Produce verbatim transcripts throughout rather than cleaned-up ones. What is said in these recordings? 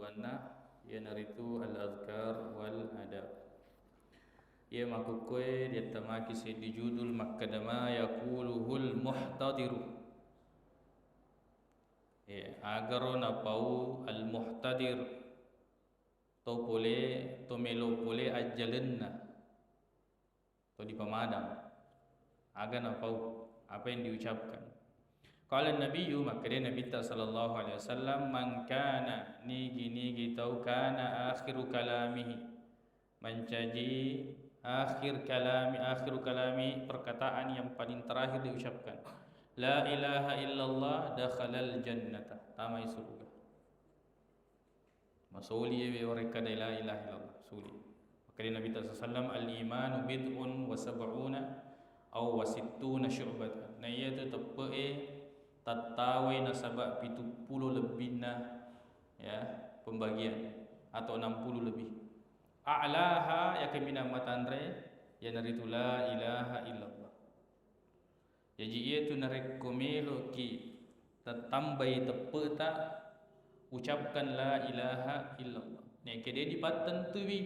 Anna, iyanaritu al-azkar wal adab. Iya makkukkoe diattamaki seddi judul makkeda ma yaquluhul muhtadiru. Iya, agaro napau al-muhtadir, to pole, to melo pole ajjalenna. To dipamadang. Aga napau, apa yang diucapkan. Qala Nabiyyu, makkeda Nabitta sallallahu alaihi wasallam, "Man kana," nigi-nigi tau, "kana akhiru kalamihi," mancaji akhir kalami, akhiru kalami, perkataan yang paling terakhir diucapkan, "La ilaha illallah," dakhalal jannata, tamai surga. Masoli ewe warekkada la ilaha illallah, soli. Makkeda Nabitta sallallahu alaihi wasallam, "Al-imanu bid'un wa sab'una aw wa sittuna syu'batan." Nah, iyatu teppe'e tattawai nasaba pitu pulo lebbinna, ya, pembagian, atau enam puluh lebih. A'laha, ya kaminang matanre, iyanaritu la ilaha illallah. Jaji, iyatu narekko meloki tattambai teppe'ta, ucapkan la ilaha illallah. Nekke de dipattentui,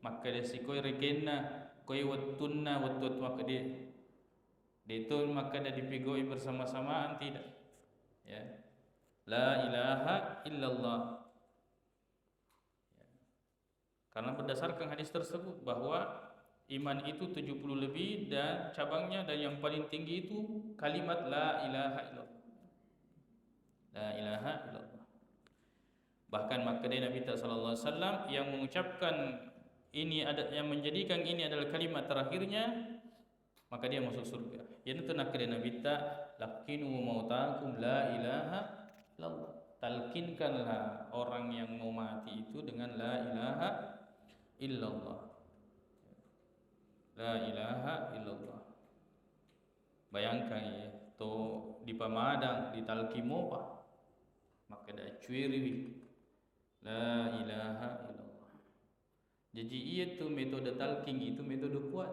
makkeda sikoi rekenna, koi wettunna, wettu-wettu makkeda. Deto makkeda dipigau'i bersama-samaan, tidak. Ya. La ilaha illallah. Ya. Karena berdasarkan hadis tersebut bahwa iman itu tujuh puluh lebih dan cabangnya, dan yang paling tinggi itu kalimat la ilaha illallah. La ilaha illallah. Bahkan makkeda Nabitta sallallahu alaihi wasallam, yang mengucapkan ini ada, yang menjadikan ini adalah kalimat terakhirnya, maka dia masuk surga. Iyanatu nakkeda Nabitta, "Lakkinu mautakum la ilaha illallah." Talkinkanlah orang yang mau mati itu dengan la ilaha illallah. La ilaha illallah. Bayangkan ya, to dipamadang, ditalkin mopa. Makkeda cueriwi. La ilaha illallah. Jaji, iyatu metode talqin itu metode kuat.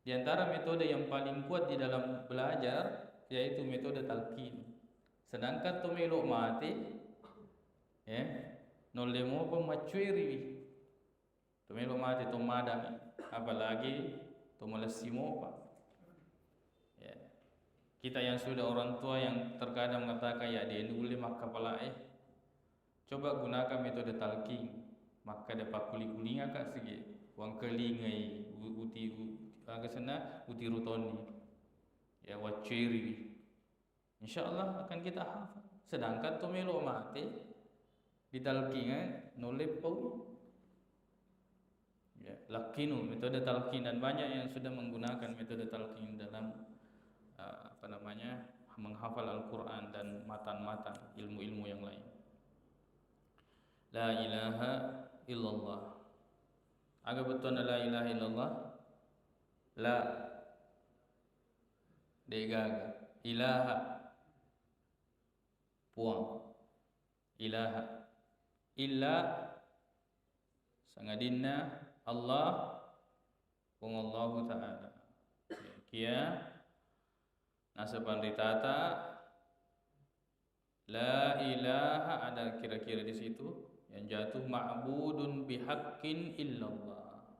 Di antara metode yang paling kuat di dalam belajar, yaitu metode talqin. Sedangkan to melo mate, ya, nulle mopa maccueriwi. To melo mate, to madang, apalagi to malessi mopa. Ya. Kita yang sudah orang tua yang terkadang mengatakan, "Ya, de nulle makkapala e." Coba gunakan metode talqin. Makkeda pakkuli-kulingaka sige, wangkelingai, u-, uti-, u-, aga senna, utiru tonni. Ya, wacceriwi. Insya Allah akan kita hafal. Sedangkan to melo mate, ditalqinga nulle pau. Ya, lakkinu, metode talqin, dan banyak yang sudah menggunakan metode talqin dalam, eh, apa namanya, menghafal Al-Quran dan matan-matan ilmu-ilmu yang lain. La ilaha illallah. Aga bettuanna la ilaha illallah? La. Degaga. Ilaha. Puang. Ilaha. Illa sangadinna Allah, Puang Allahu Ta'ala. Kia naseng panritata, la ilaha, ada kira-kira di situ yang jatuh, ma'budun bihaqqin illallah.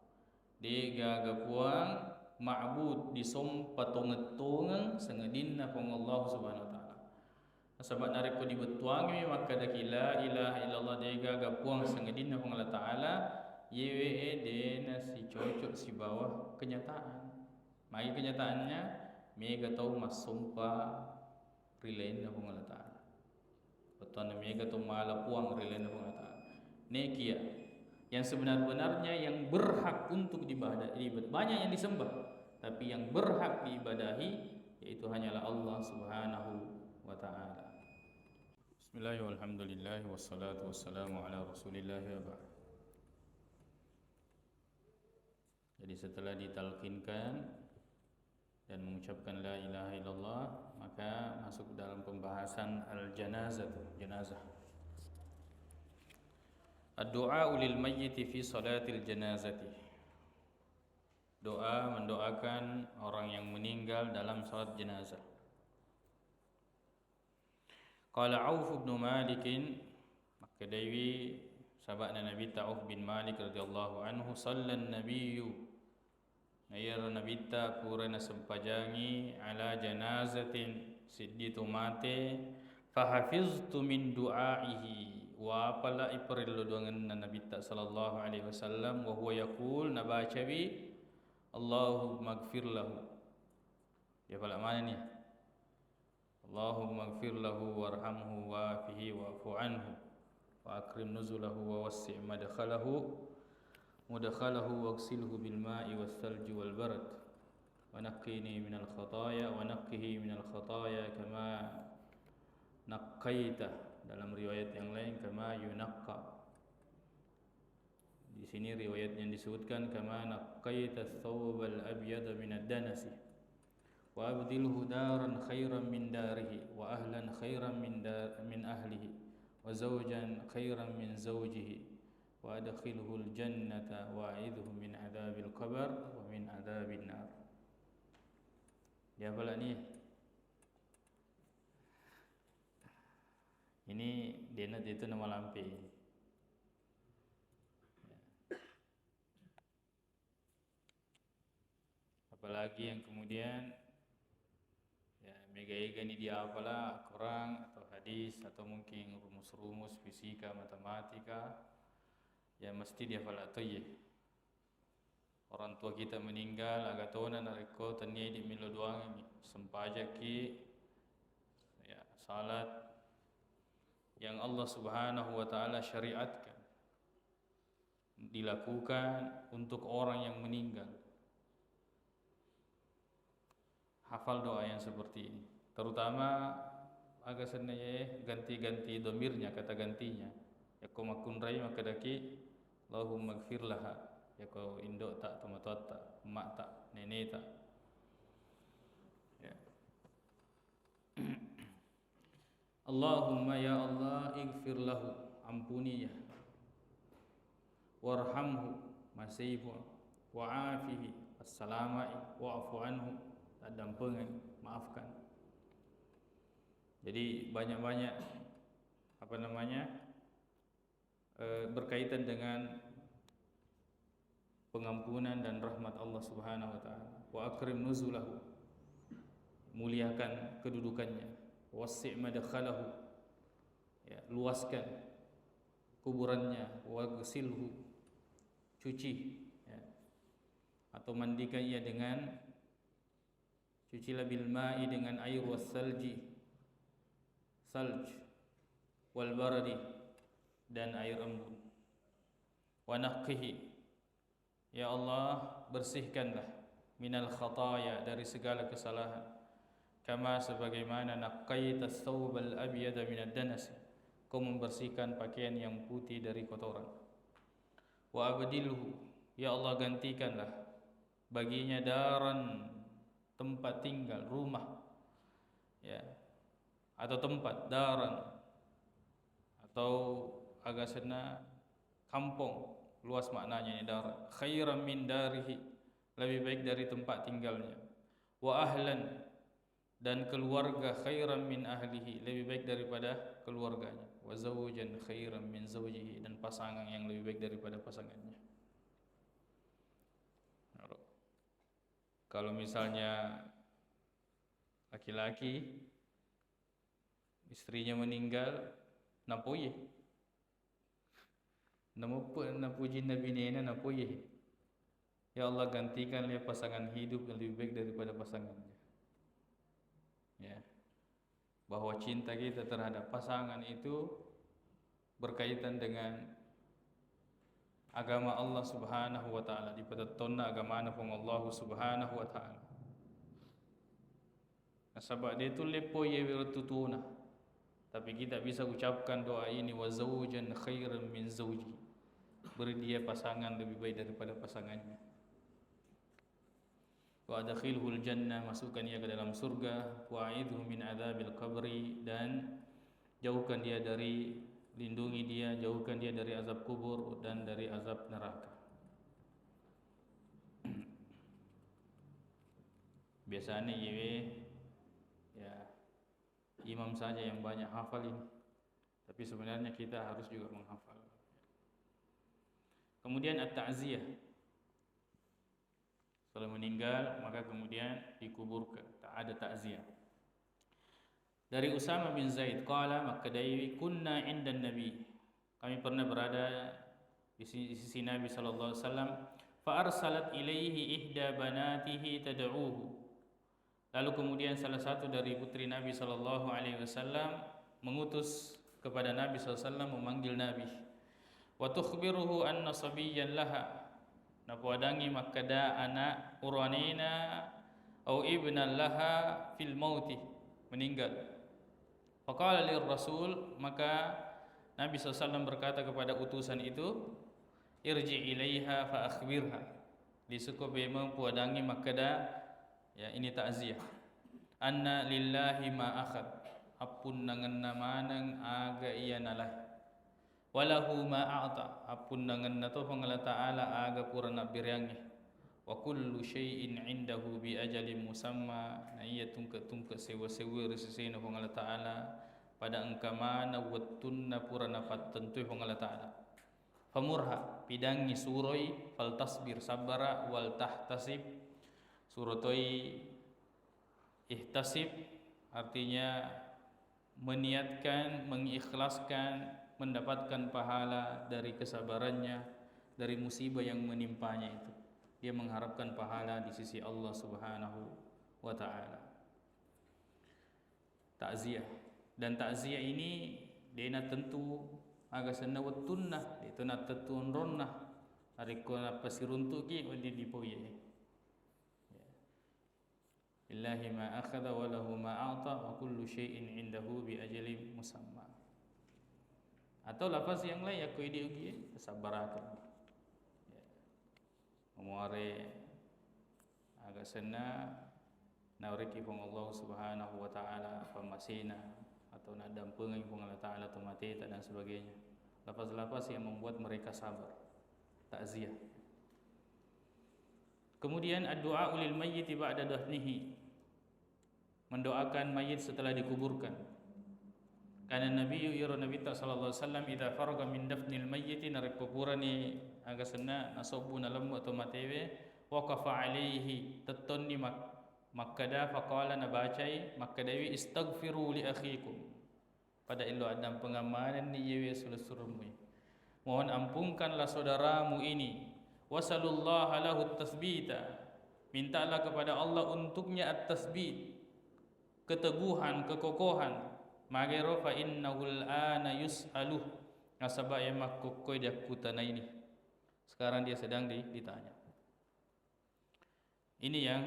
Degaga puang ma'bud disompa tongeng-tongeng sangadinna Puang Allah Subhanahu wa Ta'ala. Nasaba narekko dibettuangi makkedaki la ilaha illallah, degaga puang sangadinna Puang Allah Ta'ala, yewe e dena sicocok sibawa kenyataan. Magi kenyataannya, mega tau massompa ri lainna Puang Allah Ta'ala. Bettuanna mega to mala puang ri lainna Puang Allah Ta'ala. Nekia yang sebenar-benarnya yang berhak untuk diibadah, ibadah. Banyak yang disembah, tapi yang berhak diibadahi yaitu hanyalah Allah Subhanahu wa Ta'ala. Bismillah, walhamdulillah, wassalatu wassalamu ala Rasulillah, wa ba'd. Jadi, setelah ditalqinkan dan mengucapkan la ilaha illallah, maka masuk dalam pembahasan al-janazah, jenazah. Ad-du'a lil mayyiti fi salatil janazati. Doa mendoakan orang yang meninggal dalam salat jenazah. Qala Auf bin Malik, Kedaiwi saba'na Nabitta Auf bin Malik radhiyallahu anhu, "Sallan Nabiyyu," na iyaro Nabitta pura nasempajangi, "ala janazatin," siddi to mate, "fahafiztu min du'aihi," wapala iparello doangenna Nabitta sallallahu alaihi wasallam, wa huwa yaqul, nabacawi, "Allahumma ighfir lahu." Dia pala manenni? "Allahumma ighfir lahu warhamhu wa'afihi wa'fu anhu wa akrim nuzulahu wa wassi' madkhalahu mudkhalahu waghsilhu bil ma'i was salji wal barad wa naqqini minal khataya wa naqqihi minal khataya kama naqqaita," dalam riwayat yang lain, "kama yunaqqa." Di sini riwayat yang disebutkan, "Kama naqqaita thawbal abyada minad danasi, wa abdilhu daran khairan min darihi, wa ahlan khairan min dar-, min ahlihi, wa zawjan khairan min zawjihi, wa adkhilhul jannata, wa a'idhhu min adzabil qabr, wa min adzabin nar." Dia pala ni? Ini dena itu nama lampe. Apalagi yang kemudian, ya, mega-ega ni diapala Quran atau hadis atau mungkin rumus-rumus fisika, matematika, ya, mesti diapala to ye. Orang tua kita meninggal, aga tona narekko tennia idi melo doangengngi, sempajakki, ya, salat yang Allah Subhanahu wa Ta'ala syariatkan dilakukan untuk orang yang meninggal. Hafal doa yang seperti ini. Terutama aga senna ye ganti-ganti domirnya, kata gantinya. Yakko makkunrai makkedaki, "Allahumma gfir laha." Yakko indo'ta, tomatoatta, emma'ta, neneta. Ya. Allahumma, ya Allah, ighfir lahu, ampuni ya. Warhamhu, masei Puang. Wa'afihi, assalamai. Wa'fu anhu, taddampengengngi, maafkan. Jadi banyak-banyak, apa namanya, eh, berkaitan dengan pengampunan dan rahmat Allah Subhanahu wa Ta'ala. Wa akrim nuzulahu, muliakan kedudukannya. Wassi' madkhalahu, ya, luaskan kuburannya. Waghsilhu, cuci, ya, atau mandikan ia dengan, cucilah, bil ma'i, dengan air, was salji, salj, wal baradi, dan air embun. Wa naqqihi, ya Allah, bersihkanlah, minal khataya, dari segala kesalahan, kama, sebagaimana, naqqaita thawbal abyada minad danas, kau membersihkan pakaian yang putih dari kotoran. Wa abdilhu, ya Allah, gantikanlah baginya daran, tempat tinggal, rumah, ya, atau tempat, daran, atau aga senna kampong, luas maknanya ini daran, khairan min darihi, lebih baik dari tempat tinggalnya, wa ahlan, dan keluarga, khairan min ahlihi, lebih baik daripada keluarganya, wa zawjan khairan min zawjihi, dan pasangan yang lebih baik daripada pasangannya. Kalau misalnya laki-laki, istrinya meninggal, napoye. Namuppe-, napujinna binena, napoye. Ya Allah, gantikanlah pasangan hidup yang lebih baik daripada pasangannya. Ya. Bahwa cinta kita terhadap pasangan itu berkaitan dengan agama Allah Subhanahu wa Ta'ala, dipatettonna agamana Puang Allah Subhanahu wa Ta'ala. Nasaba de tu leppoi yewe wettu tuona, tapi kita bisa ucapkan doa ini, "Wa zaujan khairan min zauji." Beri dia pasangan lebih baik daripada pasangannya. "Wa adkhilhul jannah," masukkan ia ke dalam surga. "Wa a'idhu min adzabil qabri," dan jauhkan dia dari, lindungi dia, jauhkan dia dari azab kubur dan dari azab neraka. Biasanya yewe, ya, imam saja yang banyak hafal ini. Tapi sebenarnya kita harus juga menghafal. Kemudian at-ta'ziyah. Setelah meninggal, maka kemudian dikuburkan. Tak ada takziah. Dari Usama bin Zaid, qala, makkedaiwi, kunna indan Nabi. Kami pernah berada di si-, di sisi Nabi sallallahu alaihi wasallam. Fa arsalat ilaihi ihda banatihi tad'uhu. Lalu kemudian salah satu dari putri Nabi sallallahu alaihi wasallam mengutus kepada Nabi sallallahu alaihi wasallam, memanggil Nabi. Wa tukhbiruhu anna sabiyyan laha. Napoadangi makkeda ana uruanena au ibnan laha fil mauti, meninggal. Faqala lir Rasul, maka Nabi sallallahu alaihi wasallam berkata kepada utusan itu, "Irji ilaiha fa akhbirha." Lisukko bemeng puadangi makkeda, ya, ini takziah. "Anna lillahi ma akhad." Appunnangenna maneng aga iya nalai. "Walahu ma a'ta." Appunnangenna to Puang Allah Ta'ala aga pura nabbereangngi. "Wa kullu syai'in indahu bi ajalin musamma." Na iya tungke-tungke sewa-sewa ri sesena Puang Allah Ta'ala, pada engka maneng wettunna pura napattentui Puang Allah Ta'ala. Famurha, pidangngi, suroi, faltasbir, sabbara, wal tahtasib, suro toi ihtasib, artinya meniatkan, mengikhlaskan mendapatkan pahala dari kesabarannya, dari musibah yang menimpanya itu. Dia mengharapkan pahala di sisi Allah Subhanahu wa Ta'ala. Takziah. Dan takziah ini dena tentu aga senna wettunna, itu na tentu onronna. Narekko nappasiruntuki, wedding dipoiye. Ya. Lillahi ma akhadha wa lahu ma a'ta wa kullu syai'in indahu bi ajalin musamma. Atau lafaz yang lain, yakko idi ugi, sabbarakan. Ya. Muare aga senna nauriki Puang Allah Subhanahu wa Ta'ala pammasena atau naddampengengi Puang Allah Ta'ala tomateta dan sebagainya. Lafaz-lafaz yang membuat mereka sabar. Takziah. Kemudian, addu'a lil mayyiti ba'da dafnihi, mendoakan mayit setelah dikuburkan. Karena Nabi, iro Nabitta sallallahu alaihi wasallam, idza faraga min dafnil mayyiti, narekko purani aga senna nasobbu nalemmu to matewe, waqafa alaihi, tettonni mak-, makkeda, faqala, nabacai, makkedaiwi, "Istaghfiru li akhikum." Pada illo addampengeng manenni iyewe sulessuremmui. Mohon ampunkanlah saudaramu ini. Wasalullaha lahu tasbita. Mintalah kepada Allah untuknya at-tasbit. Keteguhan, kekokohan. Magero fa innahul ana yus'aluh. Nasaba iya makkokkoi diakkutanaini. Sekarang dia sedang di-, ditanya. Ini yang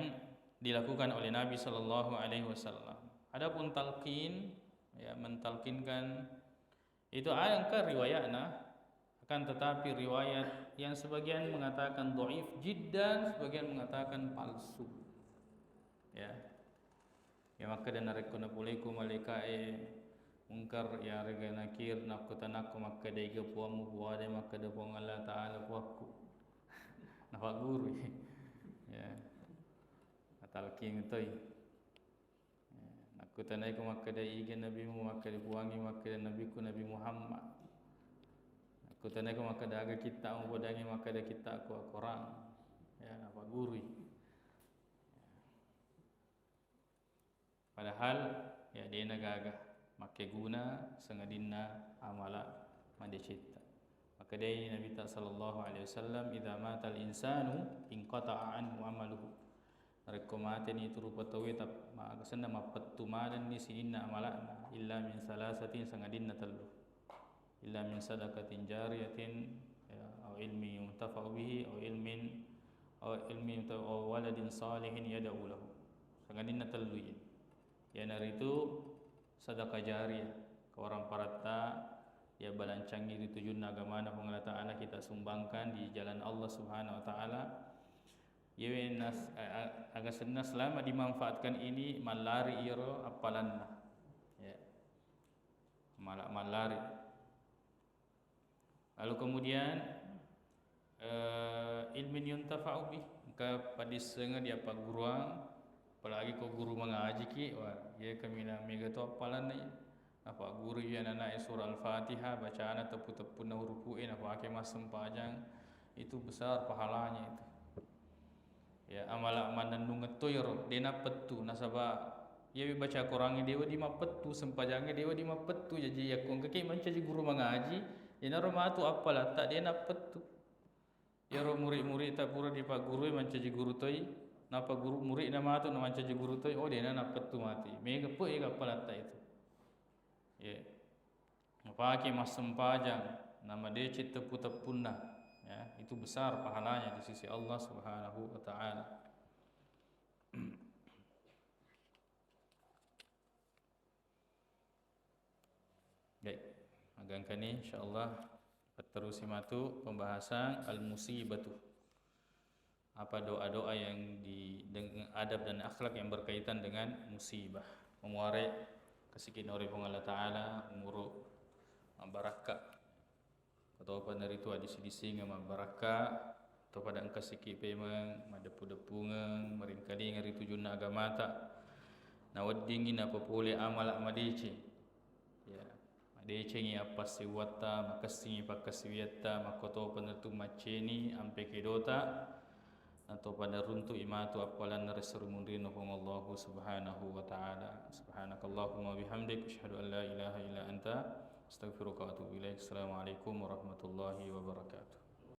dilakukan oleh Nabi sallallahu alaihi wasallam. Adapun talqin, ya, mentalkinkan, itu ada engka riwayatna, akan tetapi riwayat yang sebagian mengatakan dhaif jiddan, sebagian mengatakan palsu. Ya. Ya, makkeda narekko napoleiko malaika'e Mungkar iyarega Nakir, nakkutanakko makkeda, "Iga puammu, Puade?" Makkeda, "Puang Allah Ta'ala, puakku." Napaggurui. Ya. Natalking toi. Ya. Nakkutanaiko makkeda, "Iga nabimu?" Makkeda, "Puangngi," makkeda, "Nabiku Nabi Muhammad." Nakkutanaiko makkeda, "Aga kitta'mu?" Podangngi makkeda, "Kitta'ku Al-Quran." Ya, napaggurui. Padahal, ya, de'na gaga makkeguna sangadinna amala madecetta. Makkedai Nabitta sallallahu alaihi wasallam, "Idza matal insanu inqata'a anhu amaluhu." Narekko mateni tu rupa tauwe, tap-, ma-, senna mappettu manenni sininna amala'na, illa min salasatin, sangadinna tellu. Illa min sadaqatin jariyatin, ya, au ilmi yuntafa'u bihi, au ilmin, au ilmi yuntafa'u, au waladin salihin yad'u lahu. Sangadinna tellu iye. Iyanaritu sadaqah jariyah, kewarangparatta iya balancangi ri tujunna agamana Puang Allah Ta'ala, kita sumbangkan di jalan Allah Subhanahu wa Ta'ala. Iyewe nas-, a-, a-, aga senna selama dimanfaatkan ini, mallari iyaro appalanna. Ya. Mala-, mallari. Lalu kemudian, eh, ilmin yuntafa'u bih, engka padissengnge diappagguruang, apalagi ko guru mangajiki, wah, iye kaminang mega to appalanna iye. napaggurui anana'e surah Al-Fatihah, bacana teppu-teppunna hurufu'e, napake massempajang, itu besar pahalanya itu. Ya, amala mannennungeng to iyaro, de' nappettu, nasaba iyawe baca Qurangnge de' wedding mappettu, sempajangnge de' wedding mappettu, jaji yakko engkaki mancaji guru mangaji, iyanaro matu appalatta de' nappettu. Iyaro murid-muridta pura dipaggurui mancaji guru toi, nappa guru, muridna matu na mancaji guru toi, oh, de'na nappettu matu. Mega pe ega appalatta itu. Ya. Mapake massempajang, namadeceng teppu-teppunna. Ya, itu besar pahalanya di sisi Allah Subhanahu wa Ta'ala. Baik, agangkani, insyaallah, patterusi matu pembahasan al-musibatu. Apa doa-doa yang di, dengan adab dan akhlak yang berkaitan dengan musibah. Memuare kasiki nori Puang Allah Ta'ala, umuru mabbarakka. Katopa naritu addisi-disingeng mabbarakka, topada engka siki pemeng, maddeppu-deppungeng, maringkalinga ri tujunna agamata. Naweddingngi napapole amala madeceng. Ya, madecengngi appassewwatta, makessingngi pakkasiwiyatta, makkotopa naritu macceni, ampe kedota. Natopada runtu'i matu appalanna ri esso ri munrinna Puang Allahu Subhanahu wa Ta'ala. Subhanakallahumma wa bihamdik, asyhadu an la ilaha illa anta, astaghfiruka wa atubu ilaik. Assalamualaikum warahmatullahi wabarakatuh.